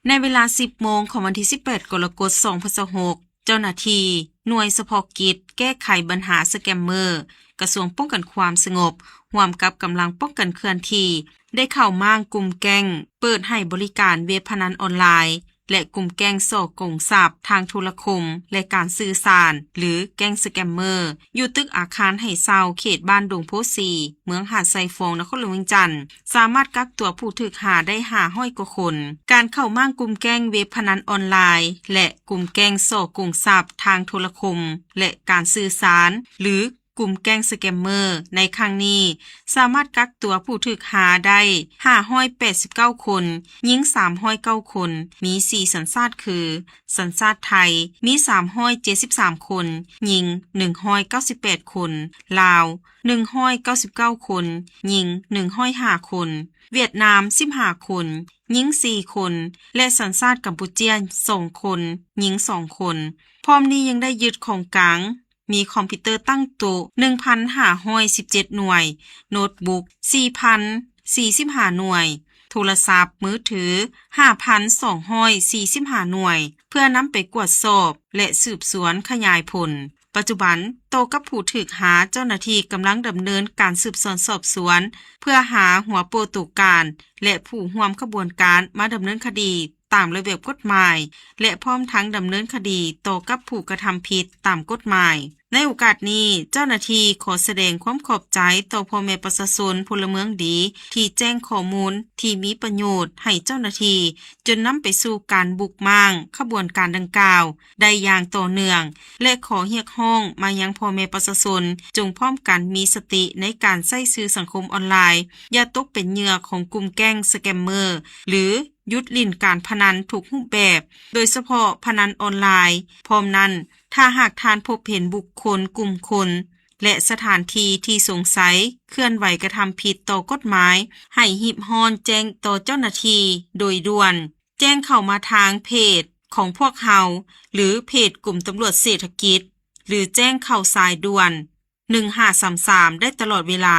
ໃນເວລາ ສິບໂມງ ຂອງວັນທີ ສິບແປດ ກໍລະກົດ ສອງພັນຊາວຫົກ ເຈົ້າໜ້າທີ່ໜ່ວຍສະເພາະກິດແກ້ໄຂບັນຫາສະແກມເມີ ກະຊວງປ້ອງກັນຄວາມສະຫງົບ ຮ່ວມກັບກຳລັງປ້ອງກັນເຄື່ອນທີ່ ໄດ້ເຂົ້າມ້າງກຸ່ມແກ້ງເປີດໃຫ້ບໍລິການເວັບພະນັນອອນລາຍ ແລະ ກຸ່ມແກ້ງສໍ້ໂກງຊັບທາງໂທລະຄົມ ແລະ ການສື່ສານ ຫຼື ແກ້ງສະແກມເມີ ຢູ່ຕຶກອາຄານໃຫ້ເຊົ່າ ເຂດບ້ານດົງໂພສີ ເມືອງຫາດຊາຍຟອງ ນະຄອນຫຼວງວຽງຈັນ ສາມາດກັກຕົວຜູ້ຖືກຫາໄດ້ ຫ້າຮ້ອຍ ກວ່າຄົນ. ການເຂົ້າມ້າງກຸ່ມແກ້ງເວັບພະນັນອອນລາຍ ແລະ ກຸ່ມແກ້ງສໍ້ໂກງຊັບທາງໂທລະຄົມ ແລະ ການສື່ສານ ຫຼື ກຸ່ມແກ້ງສະແກມເມີ ໃນຄັ້ງນີ້ ສາມາດກັກຕົວຜູ້ຖືກຫາໄດ້ ຫ້າຮ້ອຍແປດສິບເກົ້າ ຄົນ, ຍິງ ສາມຮ້ອຍເກົ້າ ຄົນ, ມີ ສີ່ ສັນຊາດຄື ສັນຊາດໄທ ມີ ສາມຮ້ອຍເຈັດສິບສາມ ຄົນ, ຍິງ ໜຶ່ງຮ້ອຍເກົ້າສິບແປດ ຄົນ, ລາວ ໜຶ່ງຮ້ອຍເກົ້າສິບເກົ້າ ຄົນ, ຍິງ ໜຶ່ງຮ້ອຍຫ້າ ຄົນ, ຫວຽດນາມ ສິບຫ້າ ຄົນ, ຍິງ ສີ່ ຄົນ ແລະ ສັນຊາດກຳປູເຈຍ ສອງ ຄົນ, ຍິງ ສອງ ຄົນ. ພ້ອມນີ້ຍັງໄດ້ຍຶດຂອງກາງ ມີຄອມພິວເຕີຕັ້ງໂຕະ ໜຶ່ງພັນຫ້າຮ້ອຍສິບເຈັດ ໜ່ວຍ, ໂນດບຸກ ສີ່ພັນສີ່ສິບຫ້າ ໜ່ວຍ, ໂທລະສັບມືຖື ຫ້າພັນສອງຮ້ອຍສີ່ສິບຫ້າ ໜ່ວຍ ເພື່ອນຳໄປກວດສອບ ແລະ ສືບສວນຂະຫຍາຍຜົນ. ປັດຈຸບັນ, ຕໍ່ກັບຜູ້ຖືກຫາ, ເຈົ້າໜ້າທີ່ກຳລັງດຳເນີນການສືບສວນສອບສວນ ເພື່ອຫາຫົວໂປະໂຕການ ແລະ ຜູ້ຮ່ວມຂະບວນການມາດຳເນີນຄະດີຕາມລະບຽບກົດໝາຍ ແລະ ພ້ອມທັງດຳເນີນຄະດີຕໍ່ກັບຜູ້ກະທຳຜິດຕາມກົດໝາຍ. ໃນໂອກາດນີ້, ເຈົ້າໜ້າທີ່ຂໍສະແດງຄວາມຂອບໃຈຕໍ່ພໍ່ແມ່ປະຊາຊົນພົນລະເມືອງດີ ທີ່ແຈ້ງຂໍ້ມູນທີ່ມີປະໂຫຍດໃຫ້ເຈົ້າໜ້າທີ່ ຈົນນຳໄປສູ່ການບຸກມ້າງຂະບວນການດັ່ງກ່າວໄດ້ຢ່າງຕໍ່ເນື່ອງ ແລະ ຂໍຮຽກຮ້ອງມາຍັງພໍ່ແມ່ປະຊາຊົນ ຈົ່ງພ້ອມກັນມີສະຕິໃນການໃຊ້ສື່ສັງຄົມອອນລາຍ, ຢ່າຕົກເປັນເຫຍື່ອຂອງກຸ່ມແກ້ງສະແກມເມີ ຫຼື ຢຸດຫຼິ້ນການພະນັນທຸກຮູບແບບ, ໂດຍສະເພາະພະນັນອອນລາຍ. ພ້ອມນັ້ນ, ຖ້າຫາກທ່ານພົບເຫັນບຸກຄົນ, ກຸ່ມຄົນ ແລະ ສະຖານທີ່ທີ່ສົງໄສເຄື່ອນໄຫວກະທຳຜິດຕໍ່ກົດໝາຍ, ໃຫ້ຮີບຮ້ອນແຈ້ງຕໍ່ເຈົ້າໜ້າທີ່ໂດຍດ່ວນ. ແຈ້ງເຂົ້າມາທາງເພຈຂອງພວກເຮົາ ຫຼື ເພຈກົມຕຳຫຼວດເສດຖະກິດ ຫຼື ແຈ້ງເຂົ້າສາຍດ່ວນ ໜຶ່ງຫ້າສາມສາມ ໄດ້ຕະຫຼອດເວລາ.